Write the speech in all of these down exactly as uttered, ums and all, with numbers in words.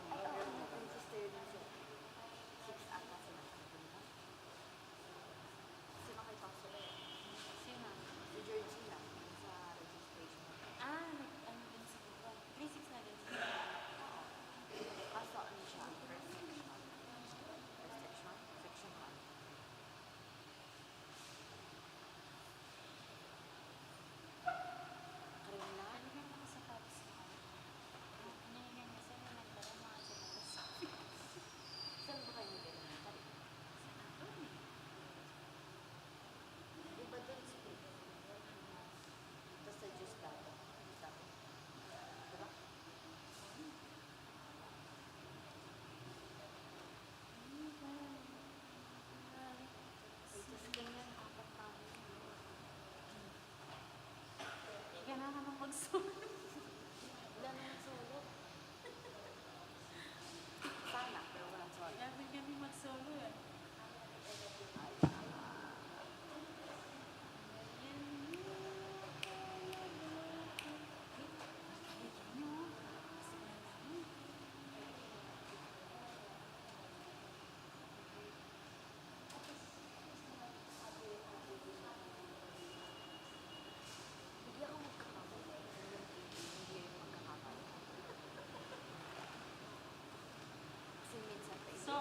Ay, oo, may register din siya. Six ata sila. Sumakay pa sila eh. Sino? Si Georgina, sa registration. Ah, nag-, ano din siguro. Three six na din siguro. Oo. Kaso ano siya, first section. First section? Section one. Karina? Ano yung mga sapatos mo? Ang hinihingan niya sa'yo, nagdala mga sapatos. Saan ba kayo nagdala? Sa Anthony. Iba dun sa Pico. Ito sa Diosdado. Diosdado. Diba? Ay, Diyos ko, yan, apat na. Hindi ka na naman magsolo. Wala namang solo. Sana, pero walang solo. Dapat kami magsolo eh. Hindi ako magkakamali. Hindi ako magkakamali. Kasi minsan pa So,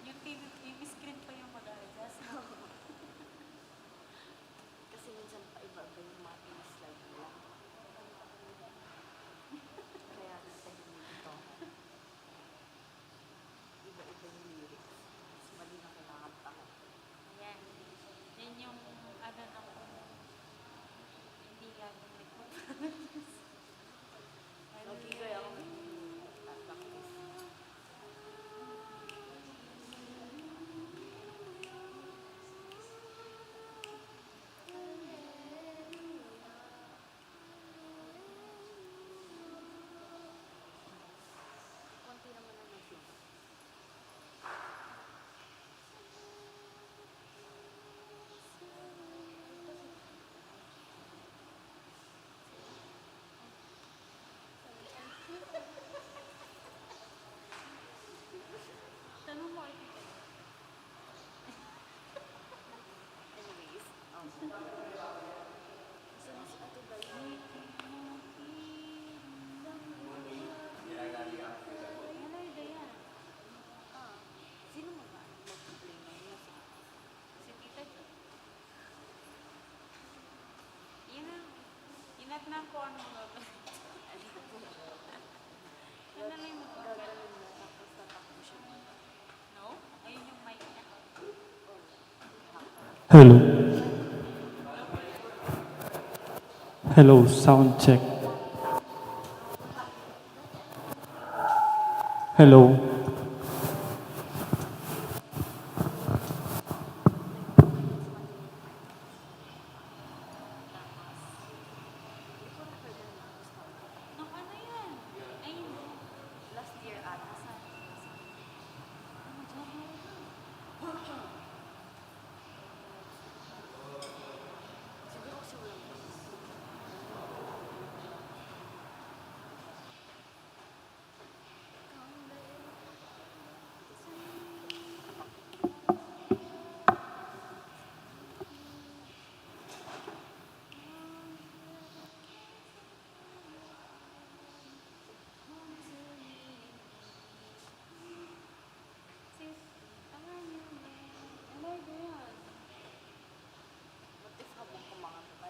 yung, yung screen pa yung mag-a-adjust. Kasi minsan pa iba-iba yung mga pin-slide nila. Kaya nasa hindi ito. Iba-iba yung lyrics. Mas mali na kailangan pa. Ayan. Yan yung ano ng hindi laging nagpo-practice. Lagi kaya ako nagpo-practice. Konti naman ang nagsimba. Tanong mo, I think. Anyways, um, sino si Ate Dayan? Hello, Dayan. Ah, sino mag-, mag-play ngayon? Si, si Tita Jo. Yun na. Inat na ko ano mag-, ano na lang yung mag-, Gaganon mo, tapos tatakbo siya. No? Ayun yung mic niya. Hello. Hello, sound check. Hello. Nung ano yan? Ay, hindi. Last year ata. Saan? Saan? Ano, January? Siguro kasi walang bus.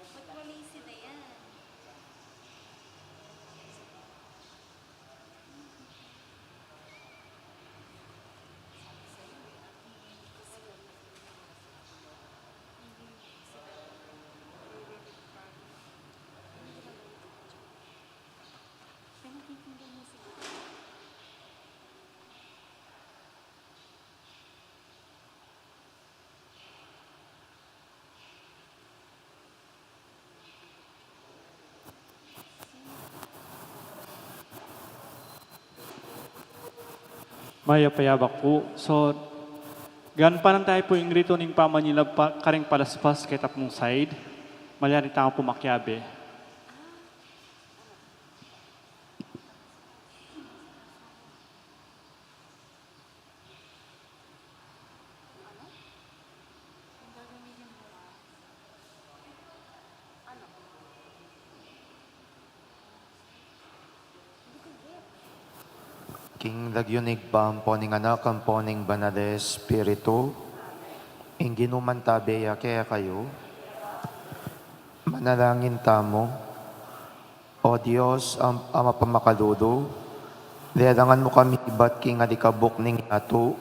Ba't wali si Dayan? Mayap a yabak pu. So, ganpan tamu pu ing ritu ning pamanyilab pa, karing palaspas keta pung side. Malyari tamu pu makiabe. King lagyu ning Ibpa, ampo ning Anak, ampo ning Banal a Espiritu. Ing Ginu mantabe ya kekayu. Manalangin tamu. O Dios, am-, Ama pamakalulu, lelangan mu kami ibat king alikabuk ning yatu,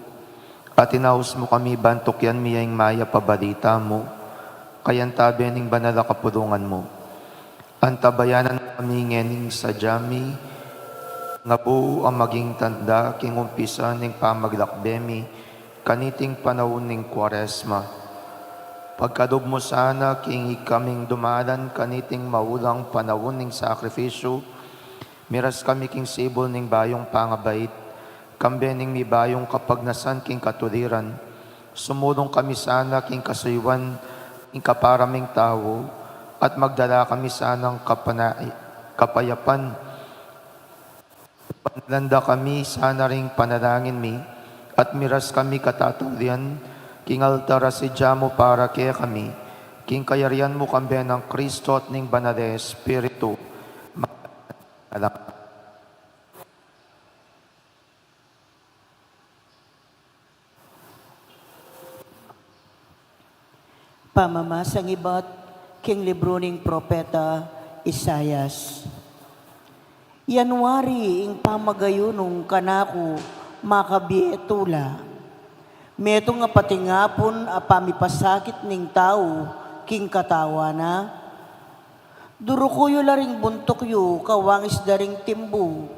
at inaus mu kami ban tukyan mi ya ing mayap a balita mu, kayantabe ning banal a kapulungan mu. Antabayanan mu kami ngening sadya mi, nga buo a maging tanda king umpisa ning pamaglakbe mi, kaniting panaun ning Kuaresma. Pagkalub mu sana king ikaming dumalan kaniting maulang panaun ning sakrifisyu, miras kami king sibul ning bayung pangabait, kambe ning mibayung kapagnasan king katuliran. Sumulung kami sana king kasuyuan ning kapara ming tau, at magdala kami sanang kapana-, kapayapan. Panlanda kami sana ring panalangin mi, at miras kami katataulian king altar a sidya mu para kekami, king kayarian mu kambe nang Kristo at ning Banal a Espiritu. Mag-, Pamamasang ibat king libru ning propeta Isaias. Yan wari ing pamagayunung kanaku makabie tula. Metung a patingapun a pamipasakit ning tau king katawan na. Duruku yu la ring buntuk yu kawangis da ring timbu,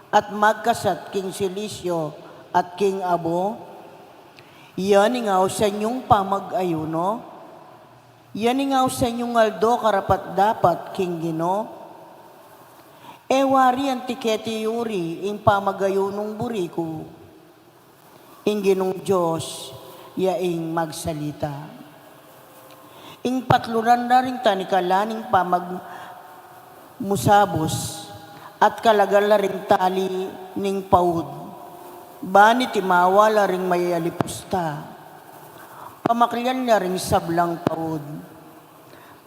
at magkasat king silisyu at king abo. Yan ing ausan yung pamag-ayuno. Yan ing ausan yung aldo karapat-dapat king Ginu. E wari anti keti yuri ing pamag-ayunung buri ku. Ing Ginung Dios ya ing magsalita. Ing patluran na ring tanikalan ning pamagmusabus, at kalagan la ring tali ning paud. Bani timawa la ring mayalipusta. Pamaklian la ring sablang paud.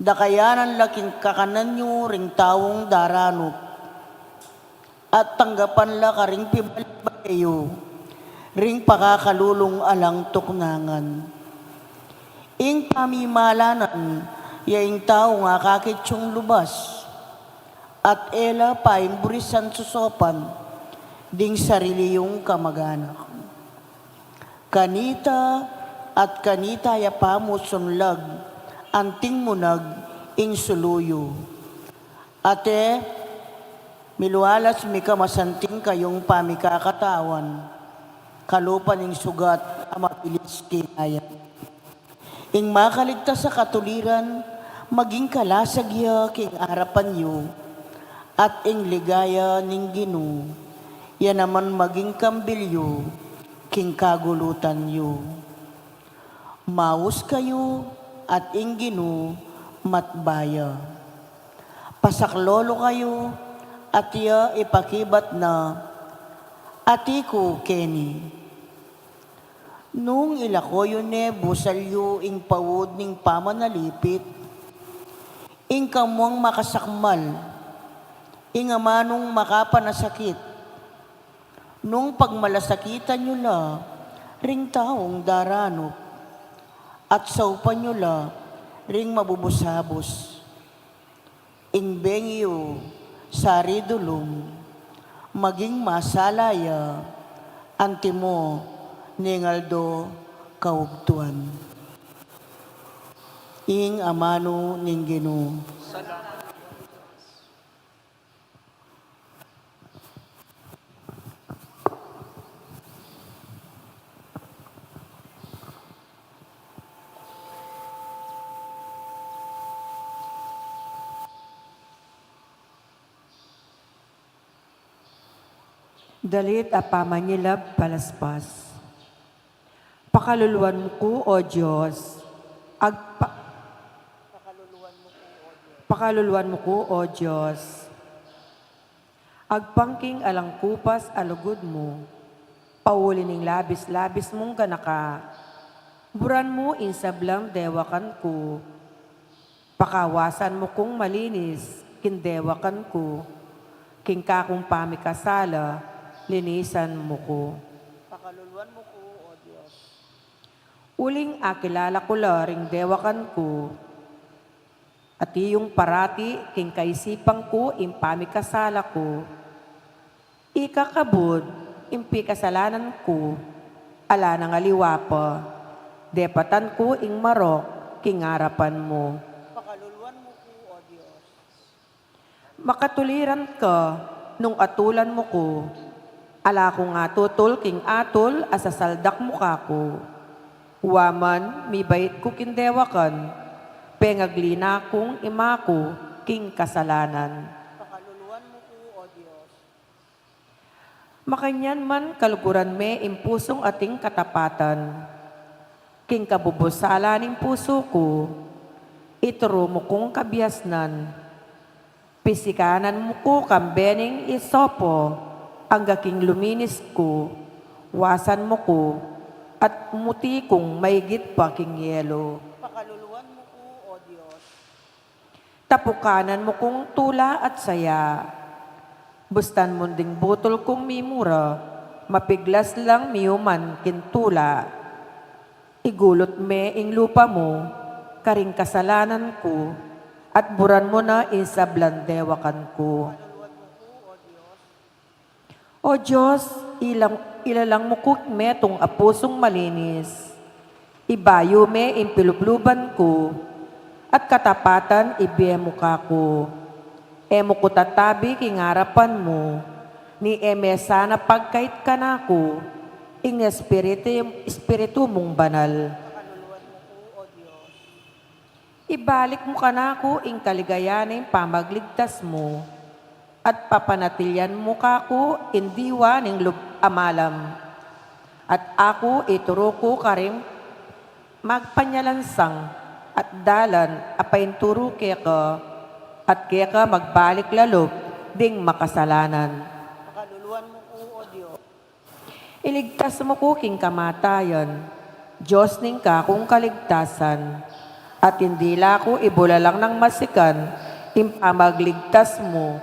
Dakayanan la king kakanan yu ring taung daranup. At tanggapan la karing pibalibale yu ring pakakalulung alang tuknangan. Ing pamimalanan ya ing taung akakit yung lubas, at e la paimburisan sosopan ding sarili yung kamaganak. Kanita at kanita ya pamu sunlag anting munag ing sulu yu. Ate, milualas mi kamasanting kayung pamikakatawan, kalupa ning sugat a mabilis kinayan. Ing makaligtas a katuliran, maging kalasag ya king arapan yu, at ing ligaya ning Ginu, ya naman maging kambil yu king kagulutan yu. Maus kayu at ing Ginu matbaya. Pasaklolo kayu at iya ipakibat na ati ku keni. Nung ilako yu ne busal yu ing paud ning pamanalipit, ing kamuang makasakmal, ing amanung makapanasakit, nung pagmalasakitan yu la ring taung daranup, at saupan yu la ring mabubusabus. Ing bengi yu sari dulum, maging masala ya antimo ning aldo kaugtuan. Ing amanu ning Ginu. Dalit a pamanyilab palaspas. Pakaluluan mu ku, O Dios. Agpa-, pakaluluan mu ku, O Dios. Agpang king alang kupas a lugud mu, pauli ning labis-labis mung ganaka. Buran mu ing sablang dewakan ku. Pakawasan mu kung malinis king dewakan ku, king kakung pamikasala, linisan mu ku. Pakaluluan mu ku, O Dios. Uling akilala ku la ring dewakan ku, at iyung parati king kaisipan ku ing pamikasala ku. Ikakabud ing pikasalanan ku, ala nang aliwa pa, depatan ku ing marok king arapan mu. Pakaluluan mu ku, O Dios. Makatuliran ka nung atulan mu ku, ala kung atutul king atul a sasaldak mu kaku. Wa man mibait ku king dewakan, pengagli na kung ima ku king kasalanan. Pakaluluan mu ku, O Dios. Makanyan man kaluguran me ing pusung ating katapatan. King kabubusala ning pusu ku, ituru mu kung kabiasnan. Pisikanan mu ku kambe ning isopo, angga king luminis ku, wasan mu ku, at muti kung maigit pa king yelo. Pakaluluan mu ku, O Dios. Tapukanan mu kung tula at saya. Bustan mu ding butul kung mimura, mapiglas lang miuman king tula. Igulut me ing lupa mu karing kasalanan ku, at buran mu na ing sablang dewakan ku. O Dios, ilang, ilalang mu ku metung a pusung malinis. Ibayu me ing pilubluban ku, at katapatan ibie mu kaku. E mu ku tatabi king arapan mu, ni e me sana pagkait kanaku ing Espiritu, Espiritu mung banal. Ibalik mu kanaku ing kaligayan ning pamagligtas mu, at papanatilian mu kaku ing diwa ning lub a malam. At aku ituru ku karing magpanyalansang at dalan a painturu keka, at keka magbalik lalub ding makasalanan. Pakaluluan mu ku, O Dios. Iligtas mu ku king kamatayan, Dios ning kakung kaligtasan, at ing dila ku ibulalang nang masikan ing pamagligtas mu.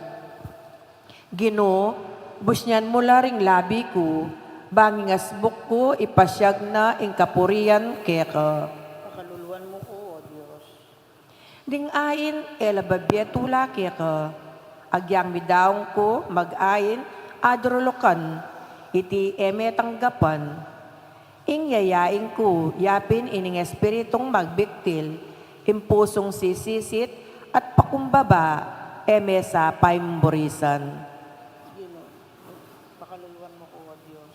Ginu, busnyan mu la ring labi ku, bang ing asbuk ku ipasiag na ing kapurian keka. Pakaluluan mu ku, O Dios. Ding ain e la babie tula keka, agyang midaung ku mag-ain a durulukan, iti e me tanggapan. Ing yayain ku yapin ining espiritung magbiktil, ing pusung sisisit at pakumbaba, e me sa paimburisan. Ginu, pakaluluan mu ku, O Dios.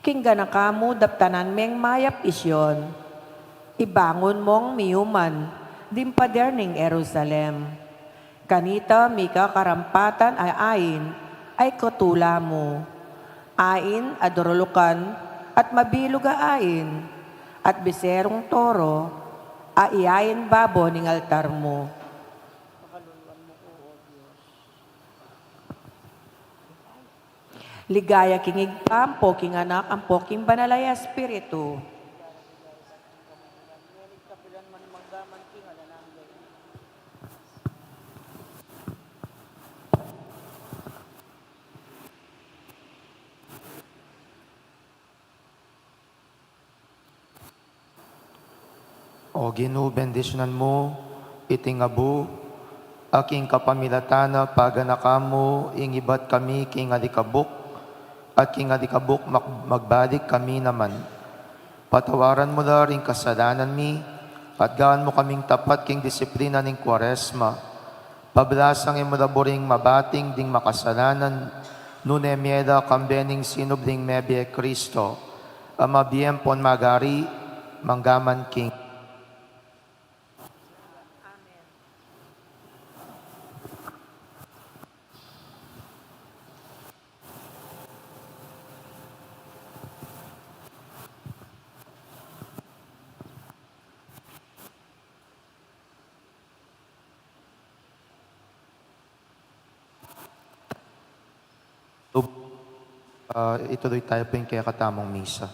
King ganaka mu daptanan meng mayap i Sion, ibangun mung miyuman ding pader ning Jerusalem. Kanita mika karampatan a ain a ikatula mu, ain a durulukan at mabilug a ain, at biserung toro a iain babo ning altar mu. Ligaya king Ibpa, ampo king Anak, ampo king Banal a Espiritu. O Ginu, bendisyunan mu iting abu, a king kapamilatan na paganakan mu ing ibat kami king alikabuk, at king alikabuk mak-, magbalik kami naman. Patawaran mu la ring kasalanan mi, at gawan mu kaming tapat king disiplina ning Kuaresma. Pablasang e mu la buring mabating ding makasalanan, nune mie la kambe ning sinubling mebie Kristo, a mabie ampon magari, mangga man king. Ah, ituloy tayo po yung kekatamung misa.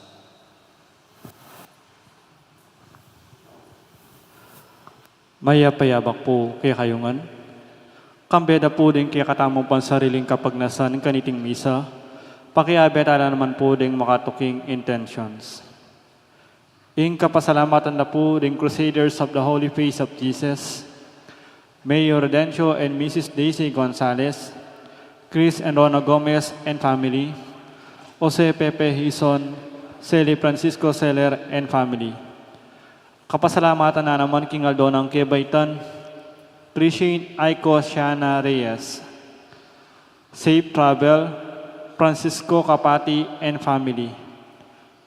Mayap a abak pu kekayu ngan. Kambe da pu ding kekatamung pansariling kapagnasan kaniting misa, Pakiabe tala naman pu ding makatuking intentions. Ing kapasalamatan da pu ding Crusaders of the Holy Face of Jesus, Mayor Rodencio and Missus Daisy Gonzalez, Chris and Rona Gomez and family, Jose Pepe Hizon, Sally Francisco Seller and family. Kapasalamatan na naman king aldo nang kebaitan, Christine Aiko Siana Reyes. Safe travel, Francisco Capati and family.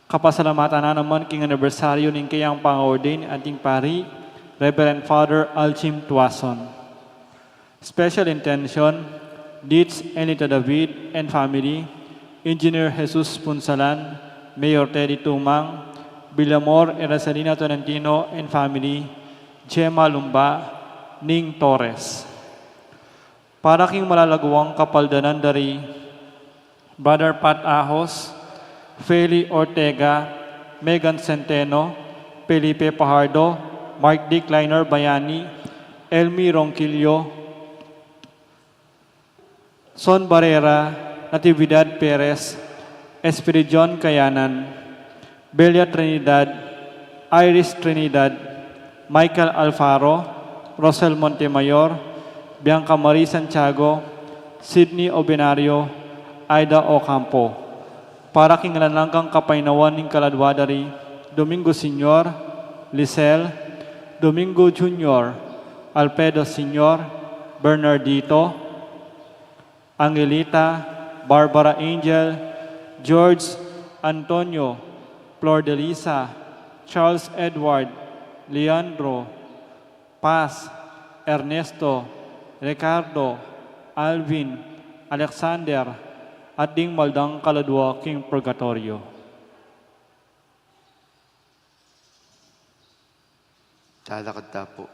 Kapasalamatan na naman king anibersaryo ning keyang pang-ordain anting pari, Reverend Father Alchim Tuason. Special intention, Ditz Enita David and family, Engineer Jesus Punsalan, Mayor Teddy Tumang, Villamor Eraselina Tolentino and family, Gemma Lumba, Ning Torres. Para king malalaguang kapaldanan dari Brother Pat Ahos, Feli Ortega, Megan Centeno, Felipe Pajardo, Mark D. Kleiner Bayani, Elmi Ronquillo, Son Barrera, Natividad Perez, Espiridion Kayanan, Belia Trinidad, Iris Trinidad, Michael Alfaro, Rosel Montemayor, Bianca Marie Santiago, Sydney Obenario, Aida Ocampo. Para king alang anggang kapaynawan ning kaladua dari Domingo Senior, Lisel, Domingo Junior, Alfredo Senior, Bernardito, Angelita, Barbara Angel, George, Antonio, Flor de Lisa, Charles Edward, Leandro, Paz, Ernesto, Ricardo, Alvin, Alexander, at ding maldang kaladua king purgatoryo. Talakad ta pu.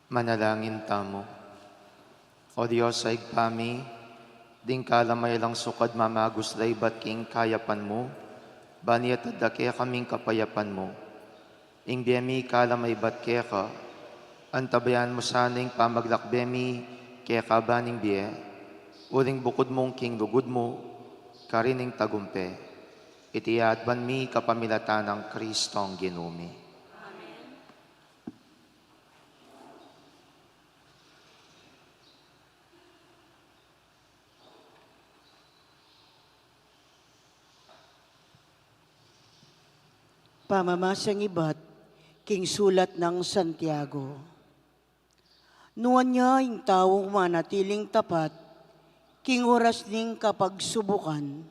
Manalangin tamu. O Dios a Ibpa mi, ding kalamay alang sukad mamagus la ibat king kayapan mu, ban iatad da kekami ing kapayapan mu. Ing bie mi kalamay ibat keka, antabayanan mu sana ing pamaglakbe mi keka ban ing bie, uling bukud mung king lugud mu, karin ing tagumpe. Iti aduan mi kapamilatan nang Kristong Ginu mi. Pamamasang ibat king sulat nang Santiago. Nuan ya ing taung manatiling tapat king oras ning kapagsubukan.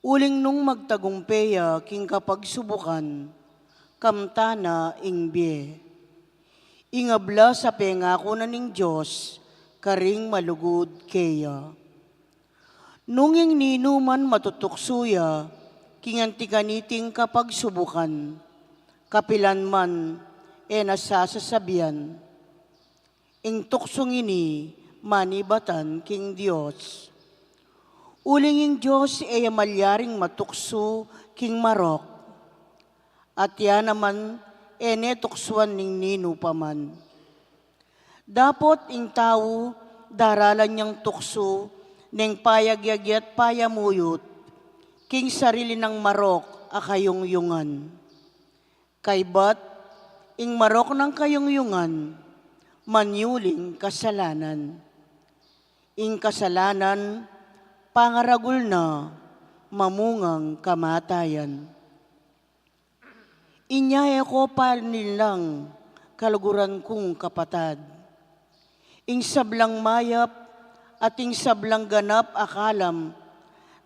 Uling nung magtagumpe ya king kapagsubukan, kamtan na ing bie. Ing ablas a pengaku na ning Dios karing malugud keya. Nung ing ninu man matutuksu ya king anti kaniting kapagsubukan, kapilan man e na sasabian, ing tuksung ini manibatan king Dios. Uling ing Dios e ya malyaring matuksu king marok, at ya naman e ne tuksuan ning ninu pa man. Dapot ing tau daralan yang tuksu neng payagyagi at payamuyut king sarili nang marok a kayungyungan. Kaybat ing marok nang kayungyungan manyuling kasalanan. Ing kasalanan pangaragul na mamungang kamatayan. Inya e ko panilang, kaluguran kung kapatad, ing sablang mayap at ing sablang ganap a kalam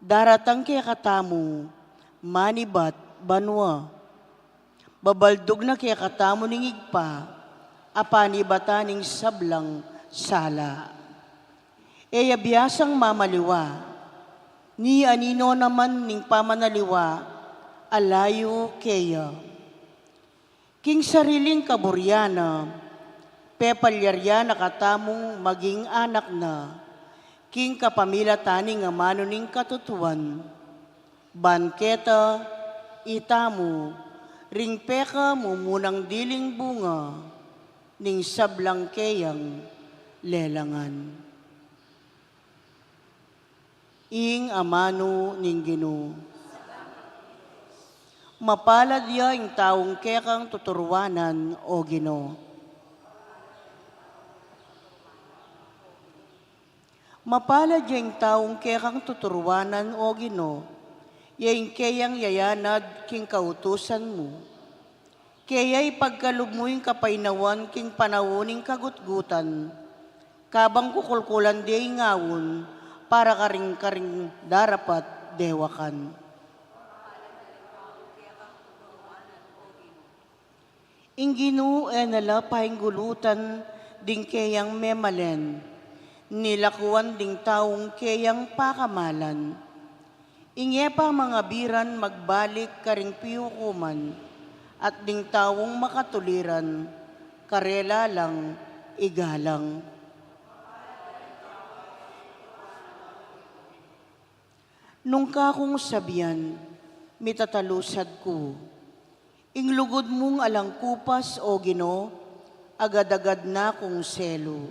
daratang kekatamu manibat banua. Babaldug na kekatamu ning Ibpa a panibatan ning sablang sala. E ya biasang mamaliwa, ni anino na man ning pamanaliwa a layu keya. King sariling kaburian na, pepalyarian na katamung maging anak na, king kapamilatan ning amanu ning katutuan. Ban keta, itamu, ring pekamumunang diling bunga ning sablang keyang lelangan. Ing amanu ning Ginu. Mapalad ya ing taung kekang tuturuanan, O Ginu. Mapalad ya ing taung kekang tuturuanan, O Ginu, ya ing keyang yayanad king kautusan mu. Keya ipagkalub mu ing kapaynawan king panaun ning kagutgutan, kabang kukulkulan de ing aun para karing, karing darapat dewakan. Ing Ginu e na la painggulutan ding keyang memalen, nilakuan ding taung keyang pakamalan. Ing e pa mangabiran magbalik karing piukuman, at ding taung makatuliran, karela lang igalang. Nung kakung sabian, mitatalusad ku. Ing lugud mung alang kupas, O Ginu, agad-agad na kung selu.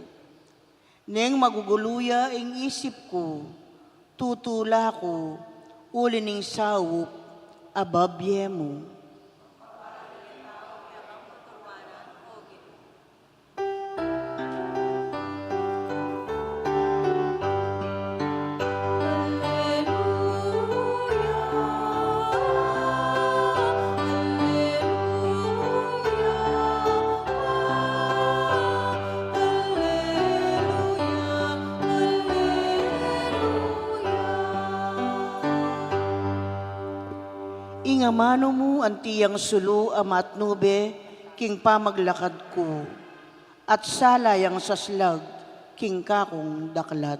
Neng magugulu ya ing isip ku, tutula ku, uli ning saup a babie mu. Ing amanu mu anti yang sulu a matnube king pamaglakad ku, at sala yang saslag king kakung daklat.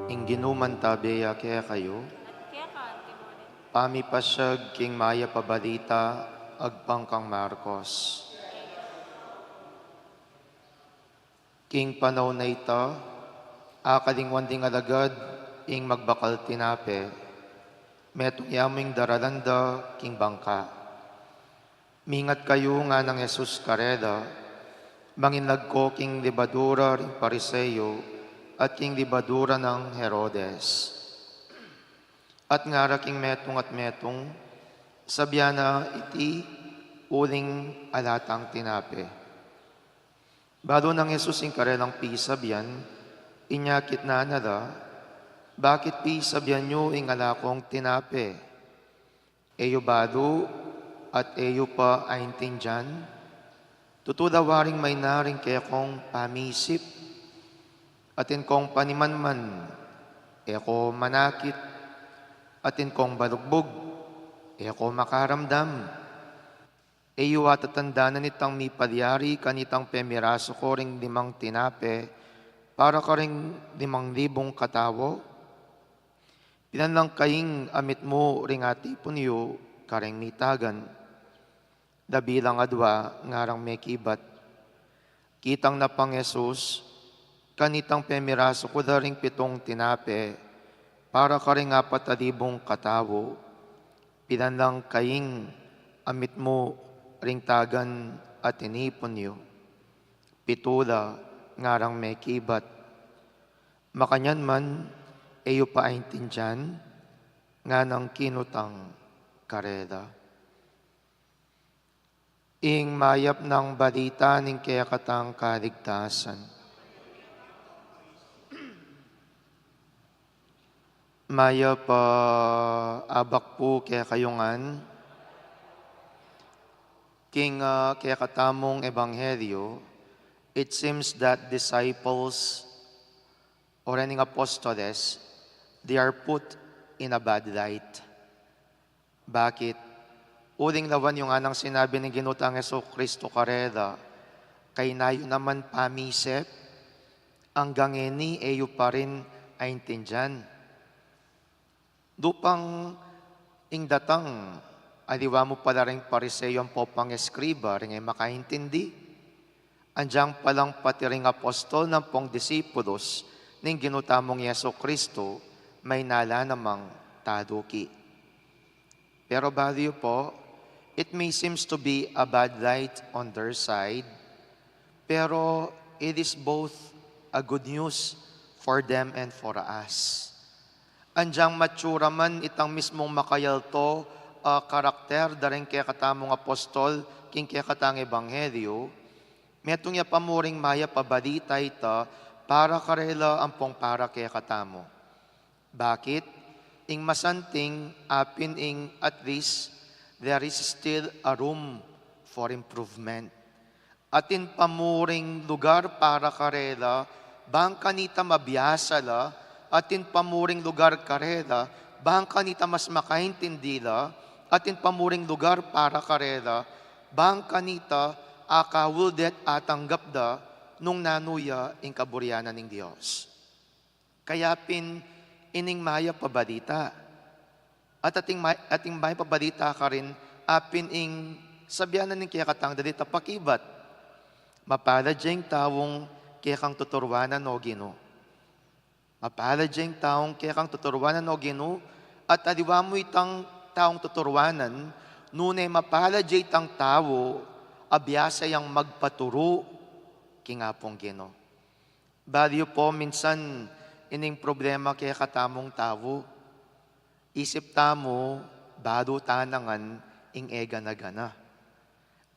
Ing Ginu mantabe ya kekayu. At keka mu rin. Pamipasiag king mayap a balita agpang kang Marcos. King panaun a ita, akalingwan ding alagad ing magbakal tinape, metung ya mu ing daralan da king bangka. Mingat kayu, nganang Jesus karela, manginlag ko king libadura ring Pariseo at king libadura nang Herodes. At ngara king metung at metung, sabian na iti uling ala tang tinape. Balu nang Jesus ing karelang pisabian, inyakit na na la, bakit pisabian yu ing ala kong tinape? E yu balu at e yu pa aintindian? Tutu la waring maina ring kekong pamisip. Atin kong panimanman, e ko manakit. Atin kong balugbug, e ko makaramdam. E yu atatandanan itang mipalyari kanitang pemirasu ko ring limang tinape para karing limang libung katau? Pilan lang kaing a mitmu ring atipun yu karing mitagan? Labi lang adua, ngarang mekibat. Kitang na pang Jesus, kanitang pemirasu ku la ring pitung tinape para karing apat a libung katau, pilan lang kaing a mitmu ring tagan a tinipun yu? Pitu la, ngarang mekibat. Makanyan man, e yu pa aintindian? Nganang kinutang karela. Ing mayap nang balita ning kekatang kaligtasan. Mayap a abak pu kekayu ngan. King, ah, kekatamung ebanghelyo, it seems that disciples or any apostoles, they are put in a bad light. Bakit? Uling lawan yu nganang sinabi ning Ginu tang Jesucristo karela, kaina yu naman pamisip, anggang ngeni e yu pa rin aintindian. Dupang ing datang Aliwa mu pala ring Pariseo ampong eskriba, ring e makaintindi, andiang palang pati ring apostol ampong disipulus ning Ginu tamung Jesu Kristo, maynala namang taluki. Pero balu yu po, it may seems to be a bad light on their side, pero it is both a good news for them and for us. Andiang matsura man itang mismung makayalto a karakter da ring kekatamung apostol king kekatang ebanghelyo, metung ya pa mu ring mayap a balita ita para karela ampong para kekatamu. Bakit? Ing masanting, apin ing at least there is still a room for improvement. Atin pa mu ring lugar para karela, bang kanita mabiasa la, atin pa mu ring lugar karela, bang kanita mas makaintindi la, atin pa mu ring lugar para karela, bang kanita akaul det atanggap da nung nanu ya ing kaburian na ning Dios. Kaya pin ining mayap a balita. At ating may-, ating mayap a balita karin, apin ing sabian na ning kekatang dalit a pakibat. Mapalad ya ing taung kekang tuturuanan, o Ginu. Mapalad ya ing taung kekang tuturuanan, o Ginu, at aliwa mu itang taung tuturuanan, nune mapalad ya itang tau a biasa yang magpaturu king Apung Ginu. Balu yu po, minsan ining problema kekatamung tau, isip tamu, balu ta na ngan ing e gana-gana.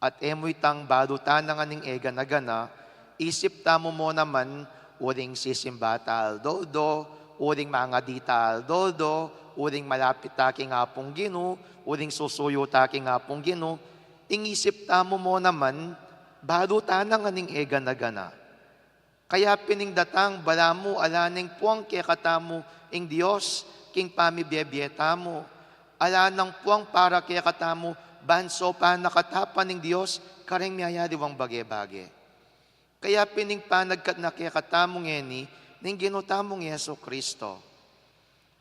At e mu itang balu ta na ngan ing e gana-gana, isip tamu mu naman, uling sisimba ta aldo-aldo, uling mangadi ta aldo-aldo, uling malapit ta king Apung Ginu, uling susuyu ta king Apung Ginu, ing isip tamu mu naman, balu ta na ngan ing e gana-gana. Kaya pin ing datang, balamu ala neng puang kekatamu ing Dios king pamibie-bie tamu. Ala nang puang para kekatamu, ban sopan na katapan ning Dios kareng miyayaliwang bage-bage. Kaya pin ing panagkat na kekatamu ngeni ning Ginu tamung Jesu Kristo.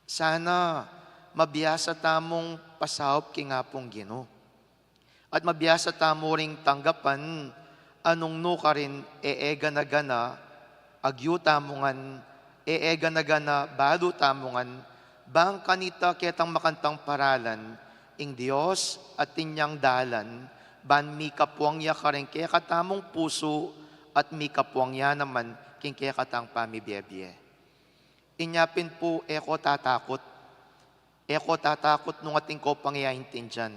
Sana mabiasa tamung pasaup king Apung Ginu. At mabiasa tamu ring tanggapan a nung nukarin e-e gana-gana, agyu tamu ngan, e-e gana-gana, balu tamu ngan, bang kanita ketang makantang paralan, ing Dios atin yang dalan, ban mikapuang ya karing kekatamung pusu, at mikapuang ya naman king kekatang pamibie-bie. Inya pin pu, e ko tatakut. E ko tatakut nung atin ko pang e aintindian.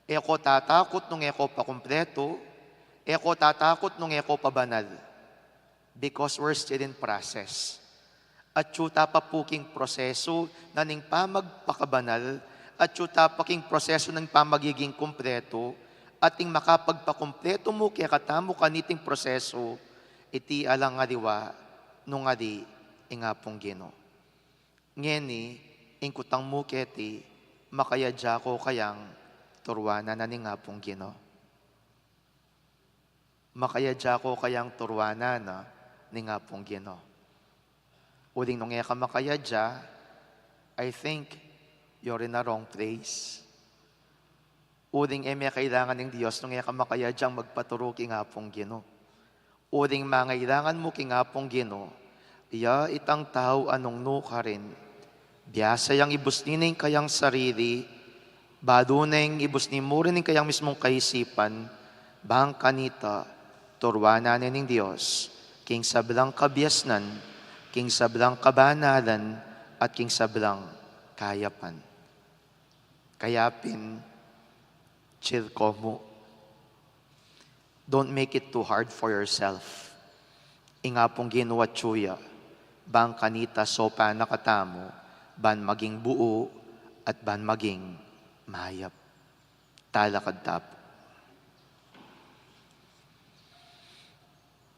E ko tatakut nung e ko pa kumpletu. E ko tatakut nung e ko pa banal. Because we're still in process. Atyu ta pa pu king prosesu na ning pamagpakabanal, atyu ta pa king prosesu na ning pamagiging kumpletu, at ing makapagpakumpletu mu kekatamu kaniting prosesu, iti alang aliwa nung ali ing Apung Ginu. Ngeni, ing kutang mu keti, makayadya ko kayang turuanan na ning Apung Ginu? Makayadya ko kayang turuanan na ning Apung Ginu? Uling nung e ka makayadya, I think you're in a wrong place. Uling e me kailangan ning Dios nung e ka makayadyang magpaturu king Apung Ginu. Uling mangailangan mu king Apung Ginu, ya itang tau a nung nukarin, biasa yang ibusni ne ing kayang sarili, balu neng ibusni mu rin ing kayang mismung kaisipan, bang kanita, turuanan ne ning Dios, king sablang kabiasnan, king sablang kabanalan, at king sablang kayapan. Kaya pin, chill ko mu. Don't make it too hard for yourself. Ing Apung Ginu atyu ya, bang kanita sopan na katamu, ban maging buu, at ban maging mayap. Talakad ta pu.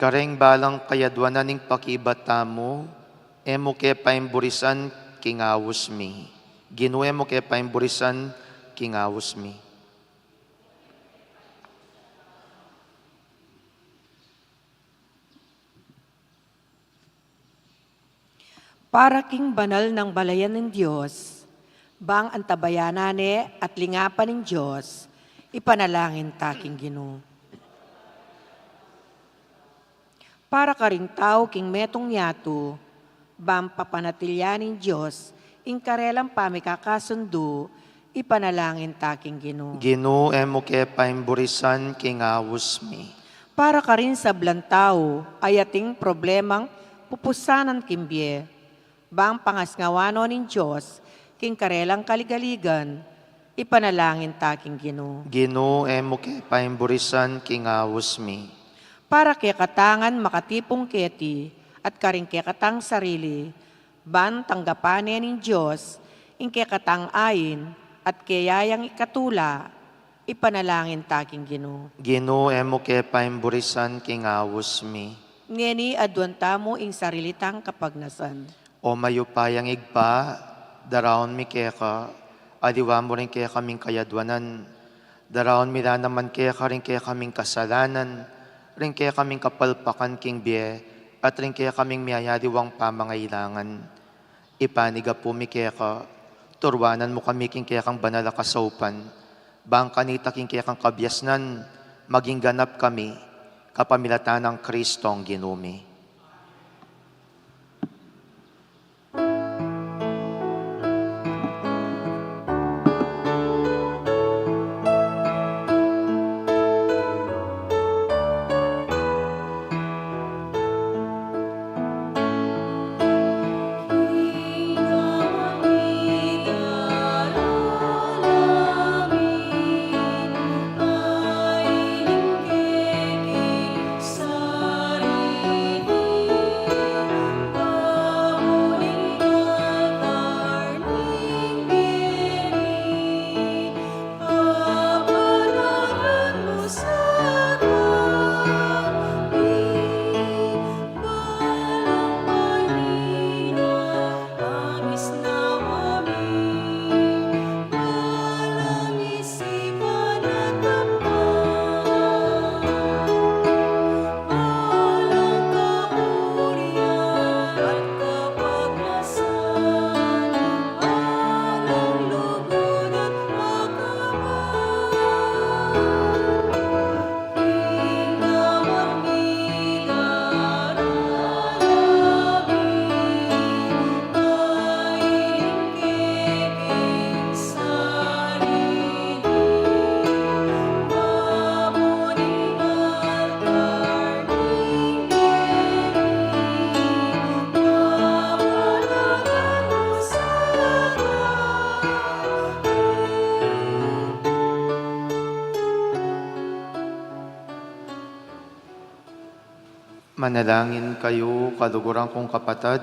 Kareng balang kayadwanan ning pakibat tamu, e mu ke paimburisan king aus mi. Ginu, e mu ke paimburisan king aus mi. Para king banal nang balayan ning Dios, Bang antabayanan ne at lingapan ning Dios, ipanalangin ta king Ginu. Para karing tau king metung yatu, bang papanatilian ning Dios ing karelang pamikakasundu, ipanalangin ta king Ginu. Ginu, e mu ke paimburisan king aus mi. Para karing sablang tau a ating problemang pupusanan king bie, bang pangasnawan no ning Dios king karelang kaligaligan, ipanalangin ta king Ginu. Ginu, e mu ke paimburisan king aus mi. Para kekatang makatipun keti at karing kekatang sarili, bang tanggapan ne ning Dios ing kekatang ain at keyang ikatula, ipanalangin ta king Ginu. Ginu, e mu ke paimburisan king aus mi. Ngeni aduan tamu ing sarili tang kapagnasan. O mayupayang Ibpa, daraun mi keka, aliwa mu ring kekaming kayaduanan. Daraun mi la naman keka ring kekaming kasalanan, ring kekaming kapalpakan king bie, at ring kekaming miyayaliwang pamangailangan. Ipanyawad mi keka, turuanan mu kami king kekang banal a kasaupan, bang kanita king kekang kabiasnan, maging ganap kami, kapamilatan nang Kristong Ginu mi. Manalangin kayu, kaluguran kung kapatad,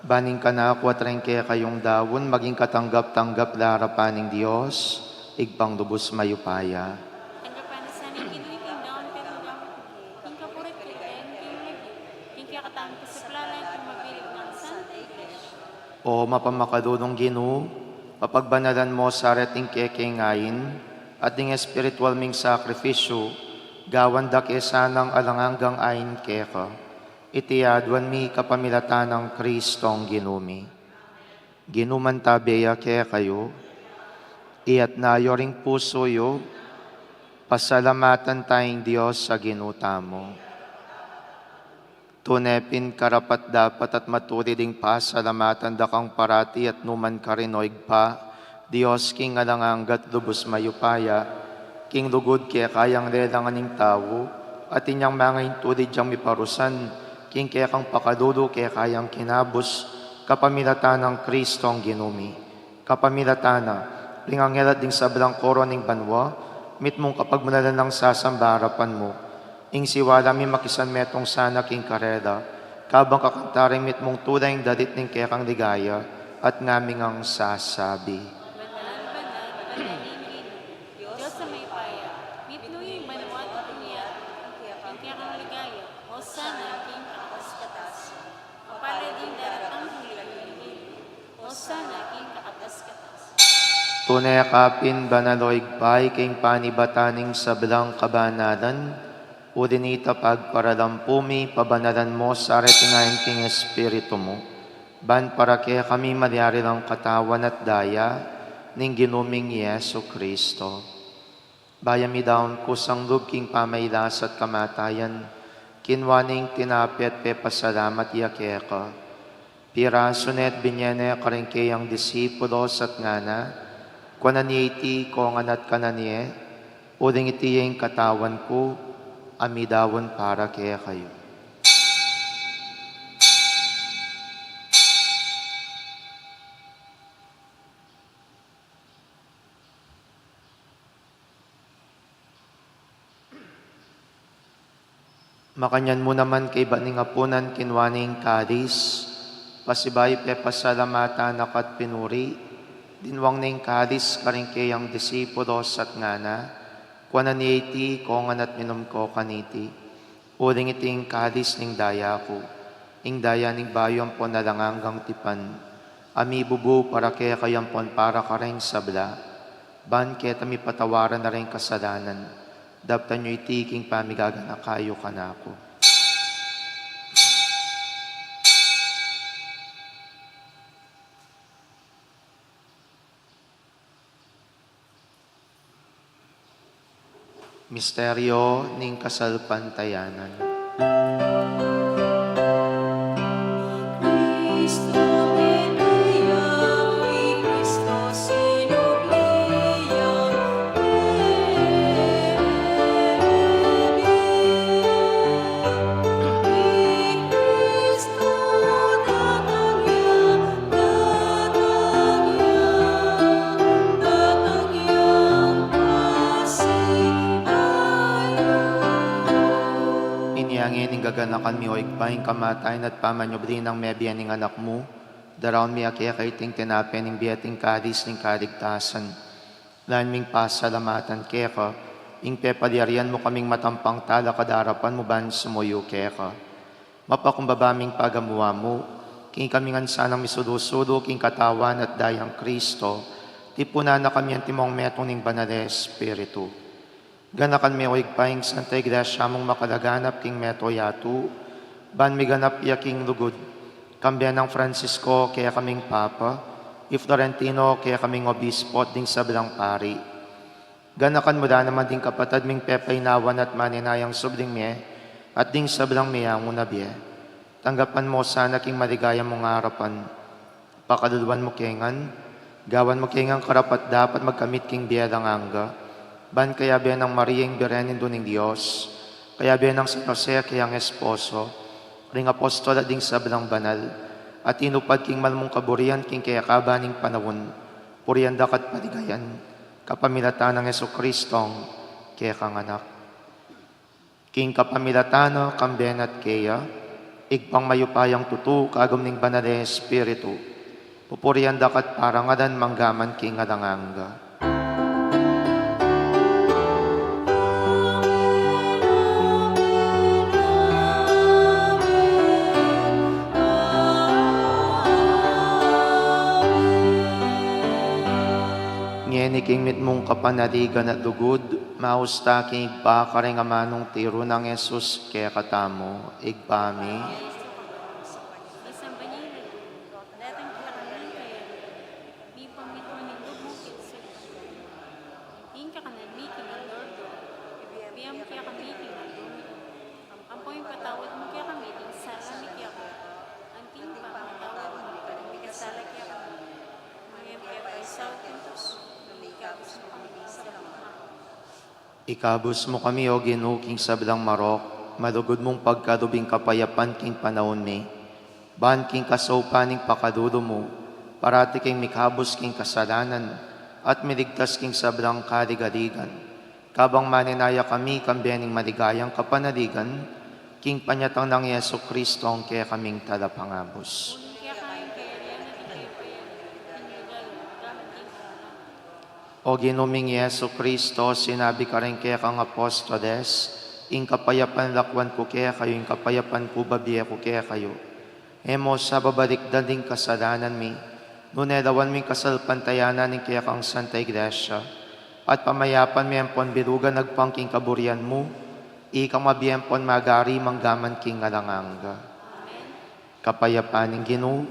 ban ing kanaku at ring kekayung daun maging katanggap-tanggap la arapan ning Dios, Ibpang lubus mayupaya. Tanggapan na sa ning Ginu ing daun pin ning gamat mi, king kapurian at kaligayan ning lagyu, king kekatang kasaplalan at king mabilin nang Santa Iglesia. O mapamakalulung Ginu, papagbanalan mu sa reting kekeng ain, at ding espiritual ming sakrifisyu, gawan da ke sanang alang anggang ain keka. Iti aduan mi kapamilatan nang Kristong Ginu mi. Ginu mantabe ya kekayu, itas yu ring pusu yu, pasalamatan taya ing Dios a Ginu tamu. Tune pin karapat-dapat at matulid ing pasalamatan da kang parati at nukarin man, o Ibpa, Dios king alang angga at lubus mayupaya, king lugud keka yang lelangan ing tau, at inyang manga intulid yang miparusan, king kekang pakalulu keka yang kinabus, kapamilatan nang Kristong Ginu mi. Kapamilatan na, ring anghel at ding sablang koro ning banua, mitmung kapagmulalan nang sasamba arapan mu. Ing siwala mi makisan metung sana king karela, kabang kakanta ring mitmung tula ing dalit ning kekang ligaya, at ngami ngang sasabi. Banal, banal, banal ing Ginu, Dios a mayupaya, mitmu ing banua at ing yatu, ing kekang ligaya, Hosana king kakatas-katas. Mapalad ing daratang huli king Ginu. Hosana king kakatas-katas. Tune ka pin banal, o Ibpa, ika ing panibatan ning sablang kabanalan. Uli na nita pagparalampu mi, pabanalan mu sa reting ain king Espiritu mu. Ban para kekami malyari lang katawan at daya, ning Ginu ming Jesucristo. Bayu ya midaun kusang lub king pamailas at kamatayan, kinua ne ing tinape at pepasalamat ya keka. Pirasu ne at binye ne karing keyang disipulos at ngana, kuanan ye iti kongan at kanan ye, uling iti ya ing katawan ku, a midaun para kekayu. Makanyan mu naman kaybat ning apunan, kinua ne ing kalis, pasibayu pepasalamatan na ka at pinuri, dinwang ne ing kalis karing keyang disipulos at ngana, kuanan ye iti kongan at minum ko kaniti. Uling iti ing kalis ning daya ku, ing daya ning bayu ampon alang anggang tipan, a mibubu para kekayu ampon para kareng sabla, ban keta mipatawaran na ring kasalanan. Daptan yu iti king pamigaganaka yu kanaku. Misteryo ning kasalpantayanan. Inya ngeni gaganakan mi, o Ibpa, ing kamatayan at pamanyubli nang mebie ning Anak mu, daraun mi keka iting tinape ning bie at ing kalis ning kaligtasan. Lain ming pasalamatan keka, ing pepalyarian mu kaming matampang talakad king arapan mu ban sumuyu keka. Mapakumbaba ming pagamuan mu, king kami ngan sanang misulu-sulu king katawan at dayang Kristo, tipunan na kami antimong metung ning Banal a Espiritu. Ganakan me, o Ibpa, ing Santa Iglesia mung makalaganap king meto yatu, ban miganap ya king lugud, kambe nang Francisco, kekaming Papa, i Florentino, kekaming Obispo, at ding sablang pari. Ganakan mu la naman ding kapatad ming pepainawan at maninayang subling mie, at ding sablang mie ngan a bie. Tanggapan mu la sana king maligaya mung arapan. Pakaluluan mu ke ngan, gawan mu ke ngan karapat-dapat magkamit king bie alang angga, ban kayabe nang Maria ing Birhen Indu ning Dios, kayabe nang San Jose keyang esposo, ring apostol at ding sablang banal, a tinupad king mal mung kaburian king kekaban ning panaun, purian da ka at paligayan, kapamilatan nang Jesucristong kekang Anak. King kapamilatan na, kambe na at keya, Ibpang mayupayang tutu, kagum ning Banal a Espiritu, pupurian da ka at parangalan manggaman king alang angga. Ngeni king mitmung kapanaligan at lugud, maus ta king Ibpa karing amanung tiru nang Jesus kekatamu. Ibpa mi, misamban ya ing lagyu mu, datang kekami ing kayarian mu, mipamintuan ing lub mu king sulip a mata, ing kakanan mi king aldo-aldo, ibie mu kekami king aldo ngeni, ampon ipatawad mu kekami ding sala mi keka, anti ing pamamatawad mi karing mikasala kekami, e mu ke paisaul king tuksu, nune ikabus mu kami king sablang marok. Ikabus mu kami, O Ginu, king sablang marok, malugud mung pagkalub ing kapayapan king panaun mi, ban king kasaupan ning pakalulu mu, parati kaming mikabus king kasalanan, at miligtas king sablang kaligaligan. Kabang maninaya kami kambe ning maligayang kapanaligan, king panyatang nang Jesucristong kekaming Talapangabus. Nune keka ing kayarian at ing kayupayan, king lugud, manggaman king alang angga. O Ginu ming Jesucristo, sinabi ka karing kekang apostoles, ing kapayapan lakwan ku kekayu, ing kapayapan ku babie ku kekayu. E mu sa babalikdan ding kasalanan mi, nune lawan mu ing kasalpantayanan ning kekang Santa Iglesia, at pamayapan me ampon bilugan agpang king kaburian mu, ikang mabie ampon magari manggaman king alang angga. Amen. Ing kapayapan ning Ginu,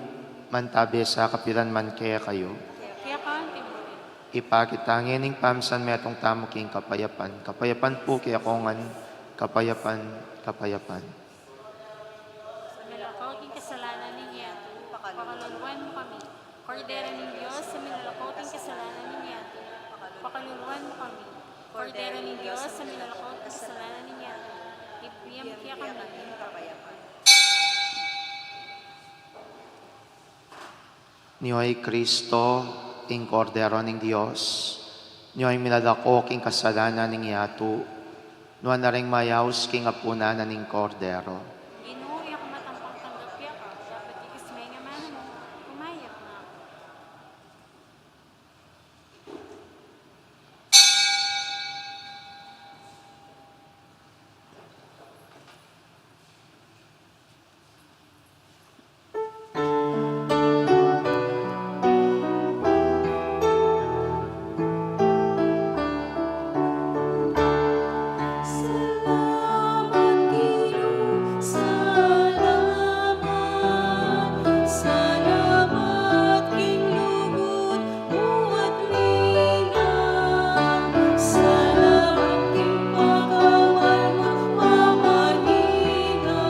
mantabe sa kapilan man kekayu. Keka anti mu rin. Ipakit ta ngening pamisan metung tamu king kapayapan. Kapayapan pu kekongan, kapayapan, kapayapan. Minalako king kasalanan ning yatu, pakaluluan mu kami. Kordero ning Dios, a minalako king kasalanan ning yatu, pakaluluan mu kami. Kordero ning Dios, a minalako king kasalanan ning yatu, ibie mu kekami ing kapayapan. Nyo i Kristo, ing Kordero ning Dios, nyo i minalako king kasalanan ning yatu, nuan na ring mayaus king apunan na ning Kordero. Ginu, e ku matampang tanggap ya ka, dapat ikas me ing amanu mu, kumayap na aku. Salamat, Ginu, salamat. Salamat king lugud mu at lingap. Salamat king pakamal mu, pamaninga.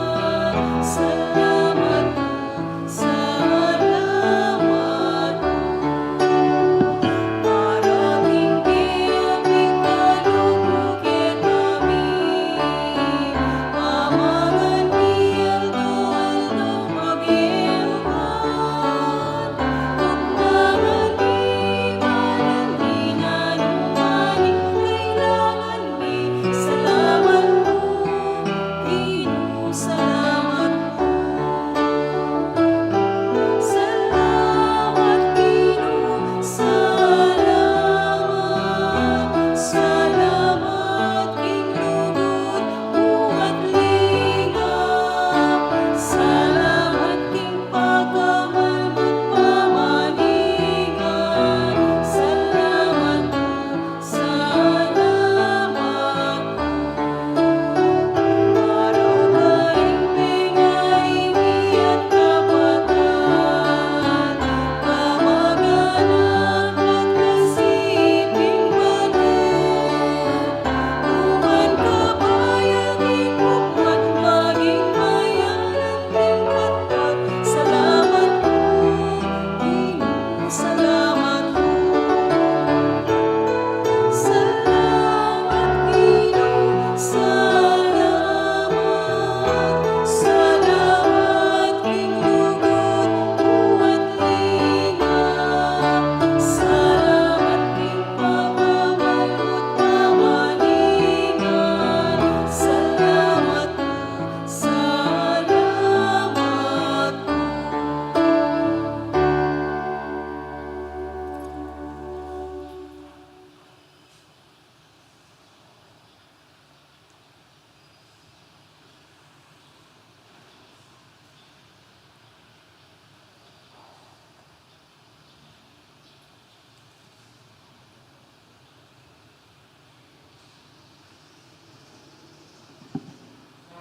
Salamat, salamat. Para king pepikaluku kekami, pamaganil duldu mabiempan. Tuknangan mi, manan di na numaning kailangan mi. Salamat pu, Ginu, salamat pu. Salamat, Ginu, salamat. Salamat king lugud mu at lingap. Salamat king pakamal mu at pamaninga. Salamat pu, salamat pu. Para karing pengaingi at kapatad, kamag-anak at kasiping banal, nuan ka pa ya king pukpuk, maging mayalan ring patpat. Salamat pu, Ginu, salamat pu. Salamat, Ginu, salamat. Salamat king lugud mu at lingap. Salamat king pakamal mu at pamaninga. Salamat pu, salamat pu.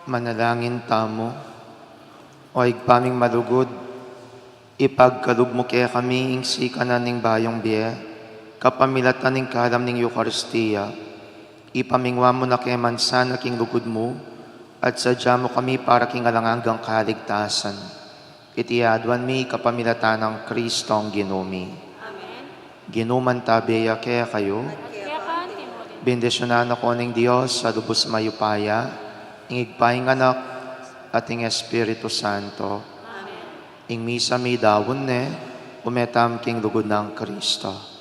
Manalangin tamu. O Ibpa ming malugud, ipagkalub mu kekami ing sikanan ning bayung bie, kapamilatan ning kalam ning Eukaristia. Ipamingwa mu na ke man sana king lugud mu, at sadya mu kami para king alang anggang kaligtasan. Iti aduan mi kapamilatan nang Kristong Ginu mi. Amen. Ginu, mantabe ya kekayu. At keka mu rin. Bendisyunan na kayu ning Dios a lubus mayupaya, ing Ibpa, ing Anak, at ing Espiritu Santo. Amen. Ing misa midaun ne, ume tamu king lugud nang Kristo.